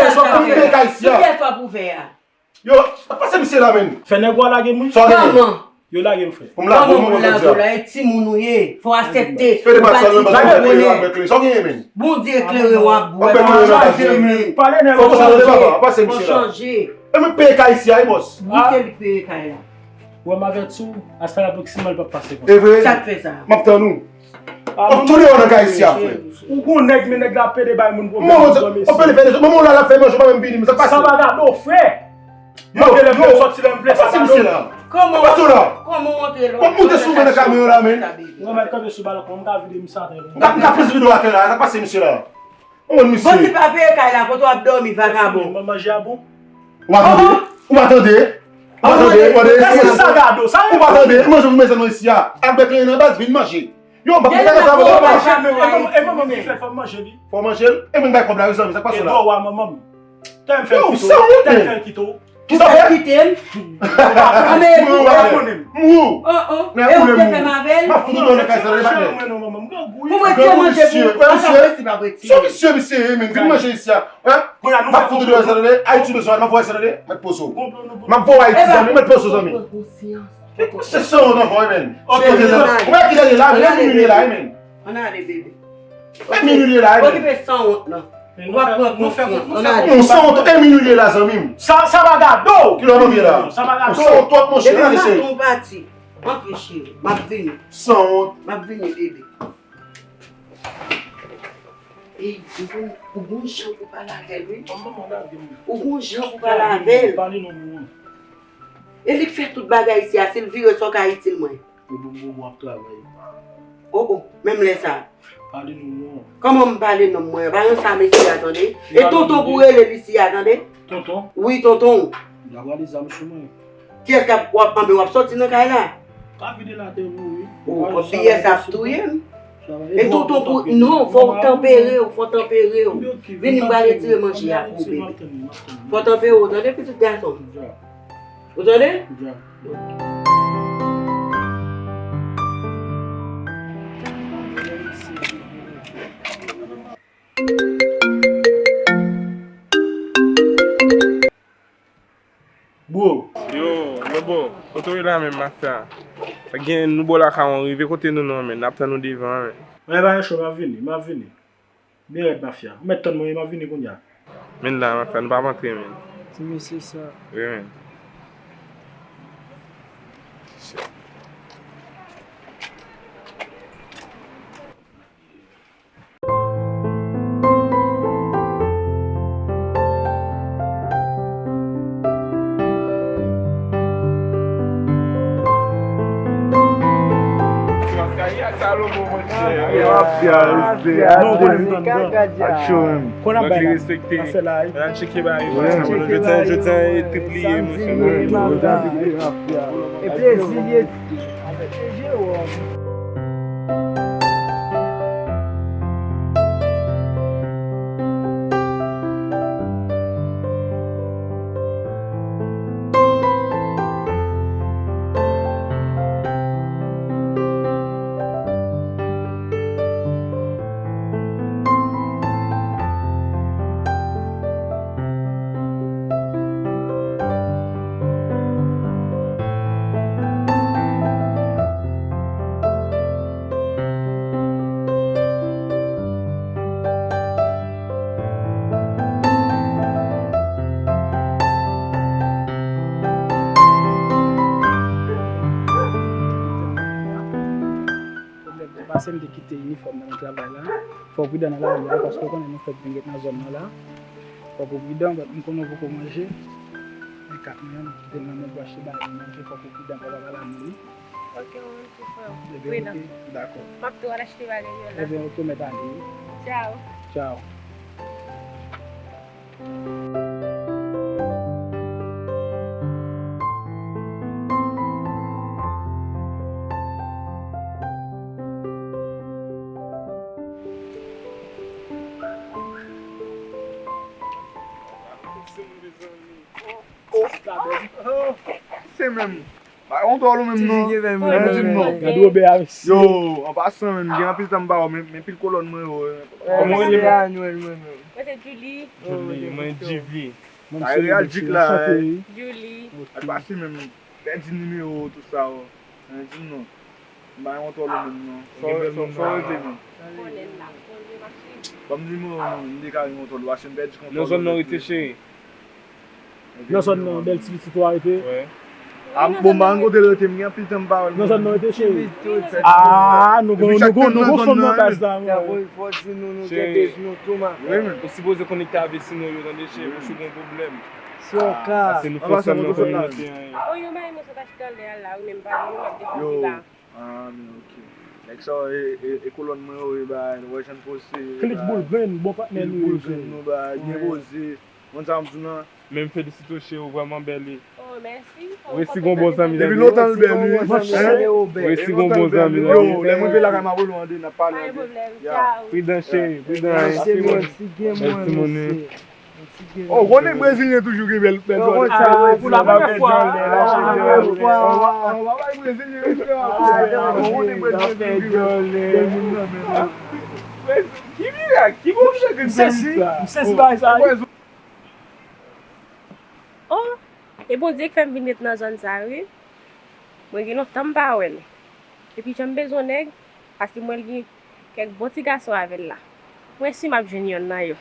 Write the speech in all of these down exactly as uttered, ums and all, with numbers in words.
Pede, sa w ap peye kay isi a. Ki pyès w ap ouvè a? Yo, pase misye la, menn. Fè nèg ou a lage m, wi. Sa w genyen? Kòman? Yo lage m, frè. Pou m lage w, kòman pou m lage w la? E timoun ou ye. Fò w aksepte. Pede, pase misye la, menn. Sa w genyen, menn? Bondye eklere w ak bwè. Fò w chanje, menn. Pale nèg ou a. Fò w chanje, papa. Pase misye la. Fò chanje. E mwen peye kay isi a, wi, bòs. Wi, se li k peye kay la. Wè, m avèti w, astè la pwoksiman li p ap pase konsa. E vre? Sa k fè sa? M ap tann ou. W ap tou deyò nan kay isi a, frè. Ou gon nèg, men nèg la pede bay moun pwoblèm. Manman, w pede fè de zòt. Manman w la, l ap fè manje, w pa menm vini, men sa k pase? Sa pa gade w, frè. Yo, yo, pase misye la. Kòman w antre la? Kòman w antre la? W ap moute sou mwen nan kamyon la, men. Mwen mèt kanpe sou balkon, m ka vide misye atè. M ka, m ka fouti vide w atè la, sa k pase misye la? Ou konn misye. Bon, si pa peye kay la, kote w ap dòmi, vagabon? Mwen manje a bon. Ou pa tande? Ou pa tande? Ou pa tande? Ou pa tande? Sa gade w, sa. Ou pa tande? Manje pou mezanmi isi a. Albert Leyen nan baz, vin manje. Yo, m pa konn sa sa. E manman m ki fè l, fò m manje li. Fò w manje l? E mwen bay kòb la, wi, zanmi, sa k pase la? E dwa manman m. Tè m fè l kite w. Tè m fè l kite w. Kisa w fè? Kite m. Anben, ou pa konnen m. Mou. Oh, oh. E ou te fè m avè l? M ap fout ou deyò nan kay sa, patnè. Pou m retire manje pou ou. Sa pa posib ap retire. Se yon visye misye ye, men. Vin manje isi a. Hein? M ap fout ou deyò sa, tande. Ayiti bezwen w, m ap voye sa, tande. Mèt poze w. M ap voye w Ayiti, zanmi. Mèt poze w, zanmi. Pran konsyans. Se sanwont ankò, wi, men. Ou wè kilè l ye la, men. Ann ale, bebe. Ann ale, bebe. Mwen imilye la, wi, men. Okipe sanwont lan. Ou va pran konsyans. Ann ale. Ou sanwont, imilye la, zanmi m. Sa, sa pa gade w. Kilè w ap antre la? Sa pa gade w. Ou sanwont twòp, monchè. Depi maten w pati. Antre, cheri. M ap vini. Sanwont. M ap vini, bebe. Ey, ou gon, ou gon jan pou pale avè l, wi. Ou gon jan pou pale avè l. E li k fè tout bagay isi a, si l vire sa w ka itil mwen. Ou bon, bon, bon, ap travay. Oh, oh, menm lè sa. Pale non mwen. Kòman m pale non mwen? Pa yon sa mesye a tande. E tonton pou rele li isi a tande. Tonton? Wi, tonton. L ap rale zam sou mwen. Kiyès k ap, w ap, anben w ap sòti nan kay la? Pa vide l atè non, wi. Oh, kòb biyè sa ap touye m. E tonton pou, non, fò w tanpere w, fò w tanpere w. Vini m pral retire manje a pou ou, bebe. Fò w tanpere w, tande, pitit gason m. Ou tande? Bro. Yo, Lobo, kote w ye la menm, mafya? Gen nou bò lakay ou, rive kote nou non, men n ap tann ou devan, men. Mwen pa gen cho, m ap vini, m ap vini. Byen rèd, mafya. Ou mèt tann mwen, m ap vini kounye a. Men la, mafya, nou pa antre, men. Ti mesye sa. Wi, men. Mafya, respè. Ak cho menm. Konn ap bay la. Fè live. Al tcheke bagay yo. Jodi a, jodi a, e tripliye, monchè. E plezi li ye. Se m te kite inifòm nan nan travay la. Fò w pridan nan lari a, paske w konnen nou fèk vin ret nan zòn nan la. Fòk ou pridan, but m konnen w poko manje. Men kat mwen an, m kite l nan men w pou achte bagay pou manje, fòk ou pridan, fòk w pa pale a moun, wi. Ok, ou menm tou, frè m. Ebyen, pridan. Ok, dakò. M ap tou al achte bagay yo la. Ebyen, ok, mèt ale, wi. Tchao. Tchao. Se menm. Pa yon dòl ou menm non. Ti Jimmy menm. Gade Robert avèk si. Yo, an pasan menm, gen anpil tan m pa wè, men, men pil kolòn mwen yo. Kòman w rele menm? Mwen se Julie. Julie, mwen Jivy. Sa e real Jik la. Julie. Al pase menm, pèdi nimewo, tout sa, yo. Di m non. M pa yon dòl ou menm non. Sa w rete menm. Ban m nimewo w non, m te ka yon dòl ou, paske m pèdi kontak. Nan zòn nan rete cheri. Nan zòn nan, bèl ti pitit ou a rete? Wi. A, bon, m pa konn kote l rete, m gen anpil tan m pa wè l. Nan zòn nan rete, cheri? Ah, nou gon, nou gon, nou gon fanm nan baz la, wi. Fò di nou, nou gen bèz nou tou, ma. Wi, men. Ou sipoze konekte avè Sino yo, tande, cheri, ou si gon pwoblèm. Si w ka. Paske nou fò sèl nan kominotè an. Oh, yon bagay mwen sot achte anlè a la, wi, men m pa gen, m ap desann pi ba. Ah, men ok. Nèg sa yo, e, e, e kolòn mwen yo, e ba, nou wè jan n poze. Klik boul grenn, bon patnè nou ye. Klik boul grenn, nou ba, byen poze. Konn sa m di w nan. Men m felisite w, cheri, ou vrèman bèl, wi. Oh, mèsi. Ou resi gon bon zanmi. Depi lontan l bèl, wi. Ou resi gon bon zanmi. Yo, lè m rive lakay m ap rele w an de, n ap pale an de. Pa gen pwoblèm. Tchao. Pridan, cheri, pridan. Mèsi, mèsi, gen mwen, mèsi. Oh, konnen brezilyen toujou gen bèl, bèl jòl. Ah, pou la premyè fwa. Pou la premyè fwa. Oh, papa brezilyen, respè, papa. Konnen brezilyen toujou gen bèl moun nan, men. Ki mirak, ki bon jan de zanmi sa? M sezi bagay sa, wi. Oh, e Bondye k fè m vin ret nan zòn sa, wi. Mwen gen lontan m pa wè l. Epi jan m bezwen nèg, paske m wè l gen kèk bon ti gason avè l la. Mwen si m ap jwenn yonn nan yo.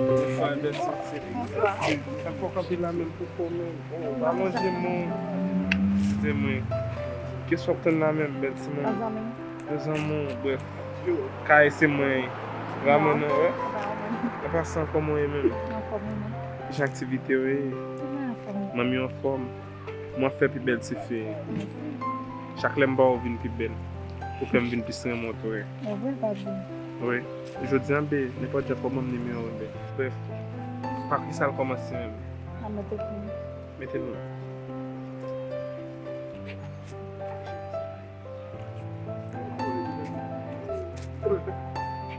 Bonswa, bèl soti. Sa fò kanpe la menm pou fò menm. Oh, pa manje moun. Eskize mwen. Kiyès w ap tann la menm, bèl timoun? Yon zanmi. Yon zanmi w, brèf. Kay se mwen. Ramen nan, wè. An pasan, kòman w ye menm? Anfòm, wi, men. Kijan aktivite w ye? Tout moun anfòm. Manmi w anfòm? Mwen fè pi bèl tifi. Chak lè m pa w vin pi bèl. Ou fè m vin plis renmen w tou, wi. E vre, pa di. Wi. Jodi a, be, nenpòt jan fò w ban m nimewo w, be. Brèf, pa kisa l kòmanse menm? N ap mete pou nou. Mete nou.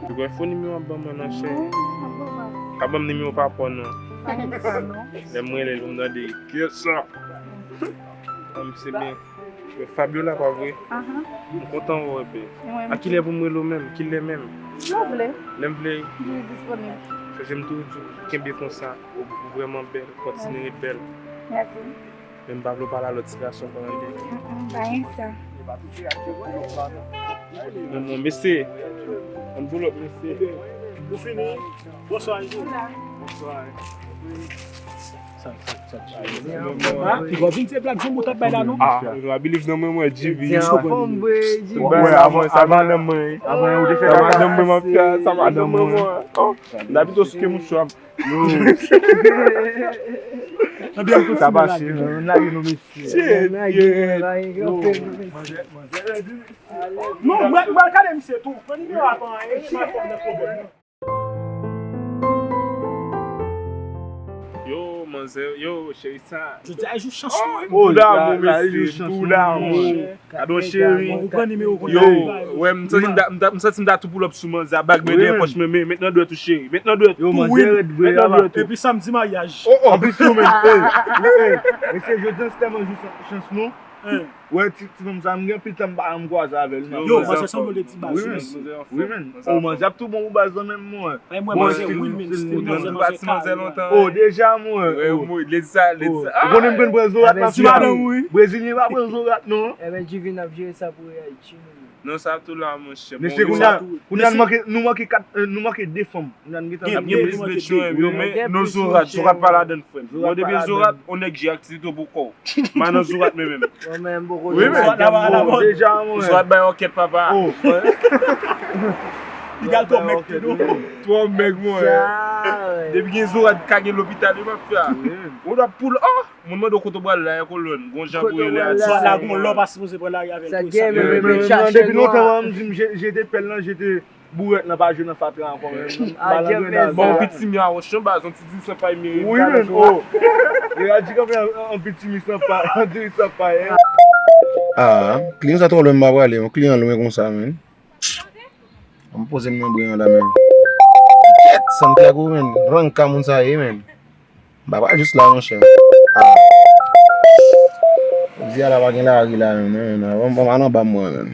Ou kwè fo nimewo w ap ban mwen nan, cheri? Non, m ap ban w. Pa ban m nimewo papa w non. Pa gen sa non. Lè m rele l pou m tande, kiyès sa? An, misye byen. Fabiola, pa vre? Ahan. M kontan wè w, bebe. Mwen menm tou. A kilè pou m rele w menm? Kilè menm? Lè w vle. Lè m vle? M disponib. Chèche m toujou di w, kenbe konsa, ou vrèman bèl, kontinye ret bèl. Mèsi. Men m pa vle w pale a lòt ti gason pandan m te. Mm, mm, pa gen sa. Bon, bon, mesye. Ann boulòp, mesye. Ou fini? Bonswa, Angie. Bonswa. Sa, sa, sa, sa. Ah, piga w vin se blag zanmi w t ap bay la, non? Ah, I believe nan mwen, mwen, G V. Anfòm vre, G V. Wè, avan, sa madanm mwen, wi. Avan, ou te fè kaka. Sa madanm mwen, m ap fè, sa madanm mwen. Oh, m ta pito souke mouchwa. Yo. Sa pase, non, n lage nou, mesye. Shit, yeah. Non, mwen, mwen, gade misye tou. Pran nimewo a, pa anyen, li pa fè nan pwoblèm, non. Yo, manzè, yo, cheri sa. Jodi a jou chans nou, wi. Oh, tou damou, mesye, tou damou. Gade yon cheri. Ou pran nimewo konn yo, wè, m santi m ta, m ta, m santi m ta tou pull up sou manzè a, bag mwen dèyè pòch mwen, men met nan dwèt ou, cheri. Met nan dwèt ou, wi. Met nan dwèt ou. Epi samdi maryaj. Oh, oh. Anplis nou menm. Ey, ey, ey. Mesye, jodi a se tèlman jou chans nou. Wè ti, ti nonm sa, m gen anpil tan m pa janm kwaze avè l, non. Yo, manzè se yon bon ti baz. Wi, men. Wi, men. O, manzè ap tou bon pou baz lan menm, mwen. Mwen, manzè, wi, men, se manzè, manzè kare. O, deja, mwen. Ou konnen m konn pran zorat nan fya. Brezilyen pa pran zorat, non. Ebyen, Juvin ap jere sa pou Haiti, non. Non, sa ap tou la, monchè. Mesye, kounye a, kounye a, nou manke, nou manke kat, euh, nou manke de fanm. Kounye a, nou gentan gen plis de chwen, yo, men nou zorat, zorat pa ladann, frè m. Mwen, depi zorat, on nèg jere aktivite pou kò w. M pa nan zorat, men menm. Wi, men. Zorat bay òkèt, papa. Li gal twò mèg, tou. Twò mèg, mwen. Depi gen zorat, ka gen lopital, yo p ap fè a. Ou dwa poul, oh! Moun mande w kote w pral la, e kolòn. Gon jan pou rele a di. Sa la, gon lè w pa sipoze pran lari avè l tou, sa. Men, men, men, depi lontan, mwen, m di m, je, je te pèl lan, je te bourèt lan, pa jwe nan fatra ankò, men. Ba lan grenn. Bon, on pitimi a wòch, yon baz, on ti diri san pay, men. Wi, men, oh. Yo di kanpe, on pitimi san pay, on diri san pay, hein. Ah, kliyan sa twò lwen, m pa prale, yon kliyan lwen konsa, men. An m poze m nan bren an la, men. Kèt, Santiago, men. Ranka moun sa ye, men. M pa pral jis la, monchè. Ah. Jodi a la, pa gen lari la, men. An, an, an, anba mwen, men.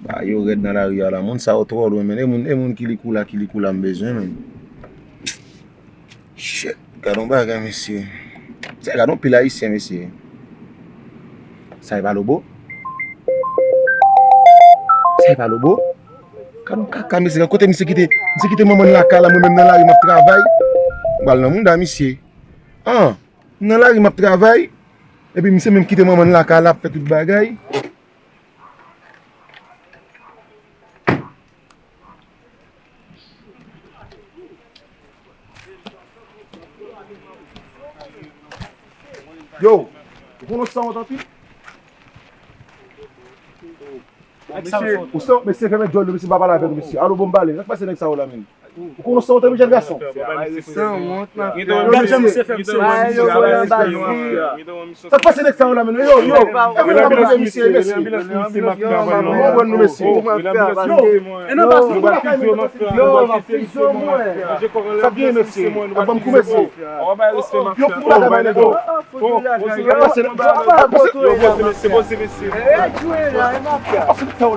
Ba yo rèd nan lari a la. Moun sa yo twò lwen, men. E moun, e moun ki likou la, ki likou la, m bezwen, men. Shit, gad on bagay, mesye. Sa gad on pil ayisyen, mesye. Sa e pa lobo? Sa e pa lobo? Gad on kaka, mesye. Gad kote misye kite, misye kite manman l lakay la, mwen menm nan lari m ap travay. M pral nan mouda misye. An, m nan lari m ap travay. Epi misye menm kite manman l lakay la ap fè tout bagay. Yo, ou konnen sa w antann? Ou sa, mesye, fèmen djòl nou, mesye, pa pale avè nou, mesye. Alo, bon, m pale. Sa k pase nèg sa yo la, menm? Ou konnen sa w antann, jèn gason? San wont, mafya. Gad jan misye fè m san wont. Sa k pase nèg sa yo la, menm? Yo, yo. Anbulans, mesye, mesye. Anbulans, mesye. Anbulans, mesye. Yo, e nan baz la. Yo, mafya. Sa byen, mesye. Ap ban m kou, mesye. Yo, pou la, mafya. Yo,